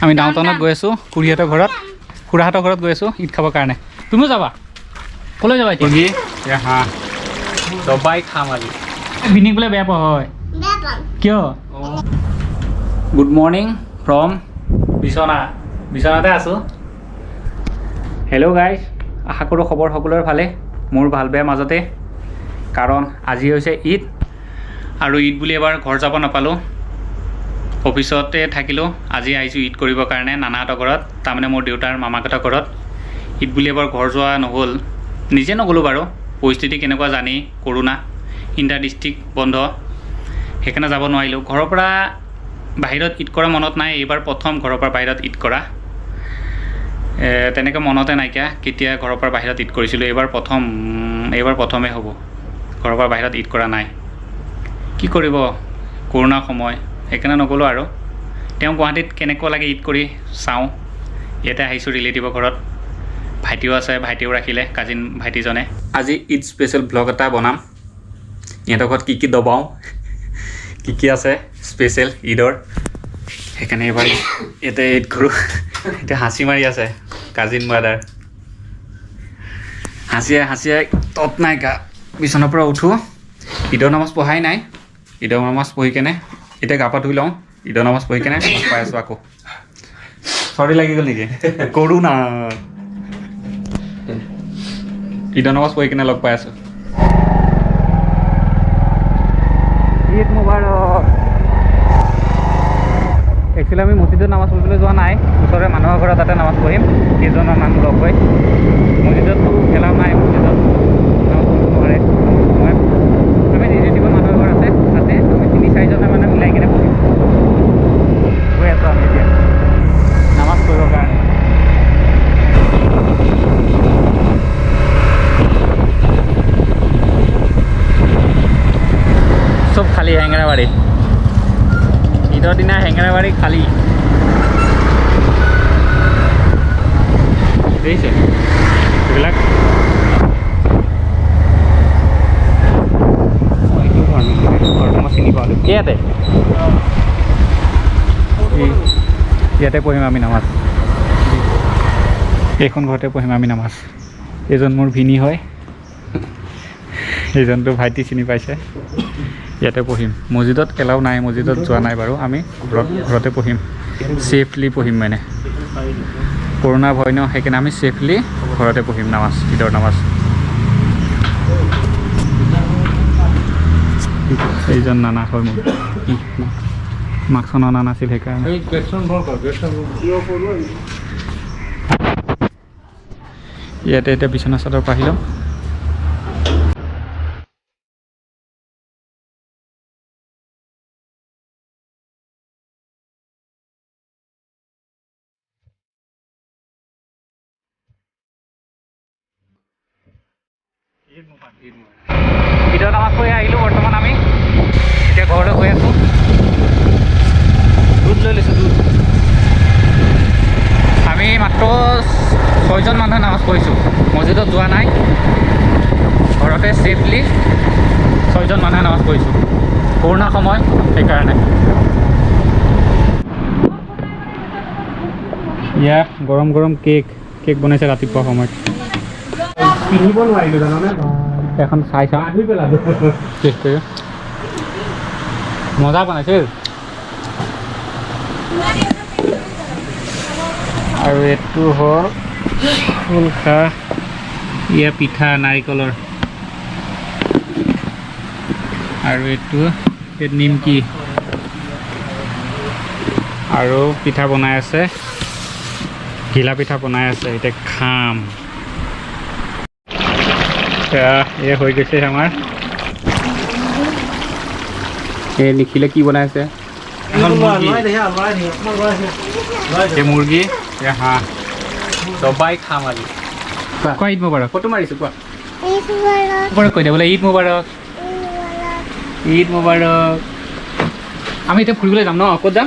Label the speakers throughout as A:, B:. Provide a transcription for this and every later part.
A: আমি ডাউনটাউনত গৈ আছোঁ, খুৰীহঁতৰ ঘৰত, খুৰাহঁতৰ ঘৰত গৈ আছোঁ ঈদ খাবৰ কাৰণে। তুমিও যাবা? ক'লৈ যাবা এতিয়া? মুৰ্গী, হাঁহ দবাই খাম আজি। ভিনিক বোলে বেয়া পোৱা হয় কিয়? গুড মৰ্ণিং ফ্ৰম বিচনা, বিচনাতে আছোঁ। হেল্ল' গাইজ, আশা কৰোঁ খবৰ সকলোৰে ভালে, মোৰ ভাল বেয়া মাজতে। কাৰণ আজি হৈছে ঈদ, আৰু ঈদ বুলি এবাৰ ঘৰ যাব নাপালোঁ, অফিচতে থাকিলোঁ। আজি আহিছোঁ ঈদ কৰিবৰ কাৰণে নানাহঁতৰ ঘৰত, তাৰমানে মোৰ দেউতাৰ মামাকহঁতৰ ঘৰত। ঈদ বুলি এবাৰ ঘৰ যোৱা নহ'ল, নিজে নগ'লোঁ বাৰু, পৰিস্থিতি কেনেকুৱা জানি, কৰোণা, ইণ্টাৰ ডিষ্ট্ৰিক্ট বন্ধ, সেইকাৰণে যাব নোৱাৰিলোঁ। ঘৰৰ পৰা বাহিৰত ঈদ কৰা মনত নাই, এইবাৰ প্ৰথম ঘৰৰ পৰা বাহিৰত ঈদ কৰা। তেনেকৈ মনতে নাইকিয়া কেতিয়া ঘৰৰ পৰা বাহিৰত ঈদ কৰিছিলোঁ। এইবাৰ প্ৰথম, এইবাৰ প্ৰথমেই হ'ব ঘৰৰ পৰা বাহিৰত ঈদ কৰা নাই। কি কৰিব, কৰোণা সময়, সেইকাৰণে নগ'লোঁ আৰু। তেওঁ গুৱাহাটীত কেনেকুৱা লাগে ঈদ কৰি চাওঁ। ইয়াতে আহিছোঁ ৰিলেটিভৰ ঘৰত, ভাইটিও আছে, ভাইটিও ৰাখিলে, কাজিন ভাইটিজনে। আজি ঈদ স্পেচিয়েল ব্লগ এটা বনাম, ইহঁতৰ ঘৰত কি কি দবাওঁ, কি কি আছে স্পেচিয়েল ঈদৰ, সেইকাৰণে এইবাৰ ইয়াতে ঈদ কৰোঁ। এতিয়া হাঁচি মাৰি আছে কাজিন ব্ৰাদাৰ, হাঁচিয়াই হাঁচিয়াই তত নাই গা। বিচনাৰ পৰা উঠোঁ, ঈদৰ নামাজ পঢ়াই নাই, ঈদৰ নামাজ পঢ়ি কেনে এতিয়া গা পা ধুই লওঁ, ঈদৰ নামাজ পঢ়ি কেনে পাই আছোঁ আকৌ। চৰ্দি লাগি গ'ল নেকি? কৰোঁ না, ঈদৰ নামাজ পঢ়ি কেনে লগ পাই আছোঁ। ঈদ মুবাৰক। একচুৱেলি আমি মছজিদত নামাজ পঢ়িবলৈ যোৱা নাই, ওচৰৰে মানুহৰ ঘৰত তাতে নামাজ পঢ়িম, কেইজনমান মানুহ লগ হৈ। মছজিদততো এলাও নাই, মছজিদত নামাজ পঢ়িব নোৱাৰে। আমি ৰিলেটিভৰ মানুহৰ ঘৰ আছে, তাতে আমি তিনি চাৰিজনে মানে মিলাই কেনে পঢ়িম। গৈ আছোঁ আমি এতিয়া নামাজ পঢ়িবৰ কাৰণে। চব খালী হেঙেৰাবাৰী, ঈদৰ দিনা হেঙেৰাবাৰী খালী। দেখিছে এইবিলাক? এইটো ঘৰ নহয়, এইটো ঘৰটো মই চিনি পাওঁ। ইয়াতে ইয়াতে পঢ়িম আমি নামাজ, এইখন ঘৰতে পঢ়িম আমি নামাজ। এইজন মোৰ ভিনি হয়, এইজনটো ভাইটি চিনি পাইছে। ইয়াতে পঢ়িম, মছজিদত এলাও নাই, মছজিদত যোৱা নাই বাৰু, আমি ঘৰতে পঢ়িম, ছেফলি পঢ়িম। মানে কৰোণা ভয় ন, সেইকাৰণে আমি ছেফলি ঘৰতে পঢ়িম নামাজ, ঈদৰ নামাজ। এইজন নানা হয় মোৰ, মাস্কখন অনা নাছিল সেইকাৰণে। ইয়াতে এতিয়া বিচনা চাদৰ পাহি ল'ম। ঈদৰ নামাজ পঢ়ি আহিলোঁ বৰ্তমান আমি, এতিয়া ঘৰলৈ গৈ আছোঁ। দুধ লৈ লৈছোঁ, দুধ। আমি মাত্ৰ ছয়জন মানুহে নামাজ পঢ়িছোঁ, মছজিদত যোৱা নাই, ঘৰতে ছেফলি ছয়জন মানুহে নামাজ পঢ়িছোঁ, কৰোণা সময় সেইকাৰণে। ইয়াত গৰম গৰম কেক, কেক বনাইছে ৰাতিপুৱা সময়ত।
B: পিন্ধিব নোৱাৰিলোঁ জানানে,
A: এখন চাই চাওঁ কেকটো মজা বনাইছে। আৰু এইটো হ'ল ফুলখা, ইয়াৰ পিঠা নাৰিকলৰ, আৰু এইটো নিমকি, আৰু পিঠা বনাই আছে, ঘিলা পিঠা বনাই আছে, এতিয়া খাম। এয়া হৈ গৈছে আমাৰ।
B: এই নিখিলে কি বনাই আছে?
A: এই মুৰ্গী, এই হাঁহ দবাই খাম আজি। কোৱা ঈদ মুবাৰক।
B: ফটো মাৰিছোঁ, কোৱা।
A: মুবাৰক কৈ দে বোলে, ঈদ মুবাৰক, ঈদ মুবাৰক। আমি এতিয়া ফুৰিবলৈ যাম ন? ক'ত যাম?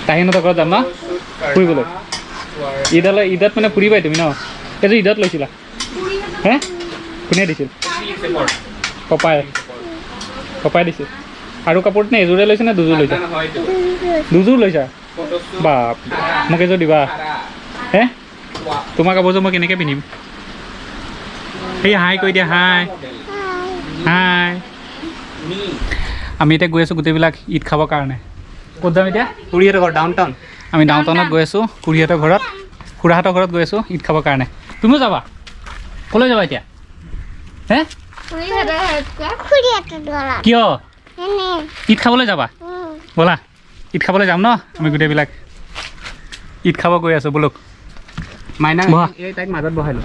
A: তাহিনহঁতৰ ঘৰত যাম ন ফুৰিবলৈ? ঈদলৈ, ঈদত মানে ফুৰিবাই তুমি ন? এইযোৰ ঈদত লৈছিলা হে? কোনে দিছিল? কপাই, কপাই দিছিল। আৰু কাপোৰ নে এযোৰে লৈছে নে দুযোৰ লৈছা? দুযোৰ লৈছা। বাপ, মোক এযোৰ দিবা হে? তোমাৰ কাপোৰযোৰ মই কেনেকৈ পিন্ধিম? সেই হাই কৈ দিয়া, হাই হাই। আমি এতিয়া গৈ আছোঁ গোটেইবিলাক ঈদ খাবৰ কাৰণে। ক'ত যাম এতিয়া?
B: খুৰীহঁতৰ ঘৰ, ডাউন টাউন।
A: আমি ডাউন টাউনত গৈ আছোঁ, খুৰীহঁতৰ ঘৰত, খুৰাহঁতৰ ঘৰত গৈ আছোঁ ঈদ খাবৰ কাৰণে। তুমিও যাবা? ক'লৈ যাবা এতিয়া? হে, কিয়? ঈদ খাবলৈ যাবা? ব'লা, ঈদ খাবলৈ যাম ন আমি গোটেইবিলাক। ঈদ খাব গৈ আছোঁ, ব'লক।
B: মাইনা, এই তাইক মাজত বহাই লো।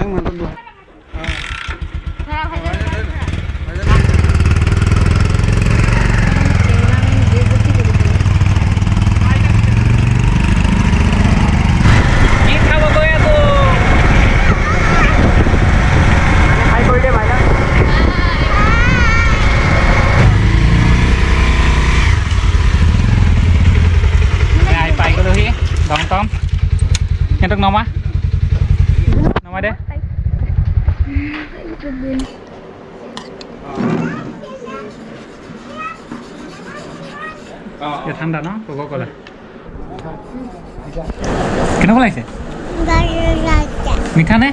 A: Down town. সিহঁতক নমা, নমাই দে। ঠাণ্ডা ন ক'ব ক'লে কেনেকুৱা লাগিছে? মিঠা নে?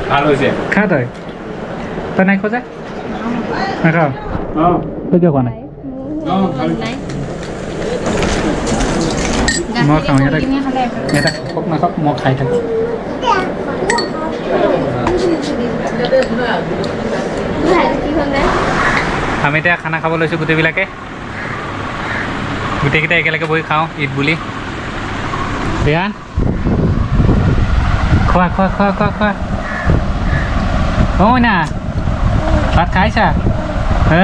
B: ভাল হৈছে।
A: খা তই, তই নাই খোৱা যে? নাখাওঁ? তই কিয় খোৱা নাই? মই খাওঁ। ইয়াতে খাওক নাখাওক, মই খাই থাকোঁ। আমি এতিয়া খানা খাব লৈছোঁ গোটেইবিলাকে, গোটেইকেইটা একেলগে বহি খাওঁ ঈদ বুলি। ৰিয়ান, খোৱা খোৱা খোৱা খোৱা খোৱা। অ' মইনা, ভাত খাইছা? হা,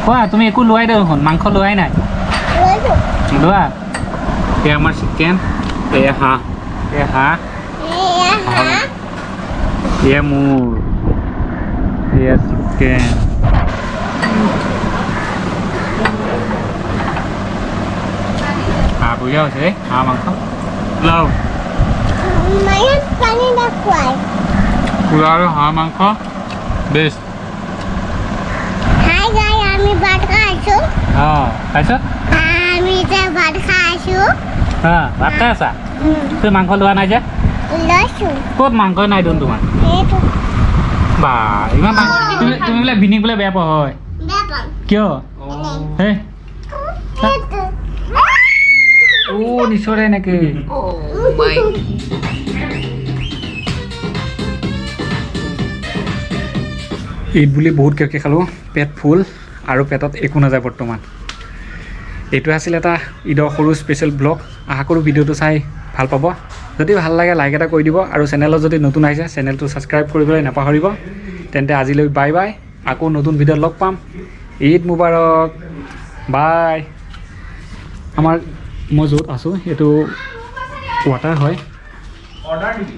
A: খোৱা। তুমি একো লোৱাই দেখোন, মাংস লোৱাই নাই। লোৱা। এয়া আমাৰ চিকেন, এয়া হাঁহ, এয়া হাঁহ, এয়া মোৰ, এয়া চিকেন। হাঁহ বঢ়িয়া হৈছে দেই, হাঁহ মাংস। লাও পোলাও আৰু হাঁহ মাংস বেষ্ট।
C: আমি ভাত খাইছোঁ।
A: অঁ, খাইছ?
C: আমি এতিয়া ভাত খাইছোঁ।
A: অঁ, ভাত খাই আছা? তুমি মাংস লোৱা নাই যে?
C: লৈছোঁ।
A: ক'ত মাংস নাই দেখোন তোমাৰ? বা, ইমান মাংস। তুমি বোলে ভিনিক বোলে বেয়া পোৱা হয়? কিয়? হে, অ' নিচৰে নেকি? ঈদ বুলি বহুত কিবা কিবি খালোঁ, পেট ফুল আৰু পেটত একো নাযায় বৰ্তমান। এইটো আছিল এটা ঈদৰ সৰু স্পেচিয়েল ব্লগ। আশা কৰোঁ ভিডিঅ'টো চাই ভাল পাব। যদি ভাল লাগে লাইক এটা কৰি দিব, আৰু চেনেলত যদি নতুন আহিছে চেনেলটো ছাবস্ক্ৰাইব কৰিবলৈ নাপাহৰিব। তেন্তে আজিলৈ বাই বাই, আকৌ নতুন ভিডিঅ'ত লগ পাম। ঈদ মুবাৰক, বাই। আমাৰ মই য'ত আছোঁ সেইটো ৱাটাৰ হয়।
B: অৰ্ডাৰ দিবি।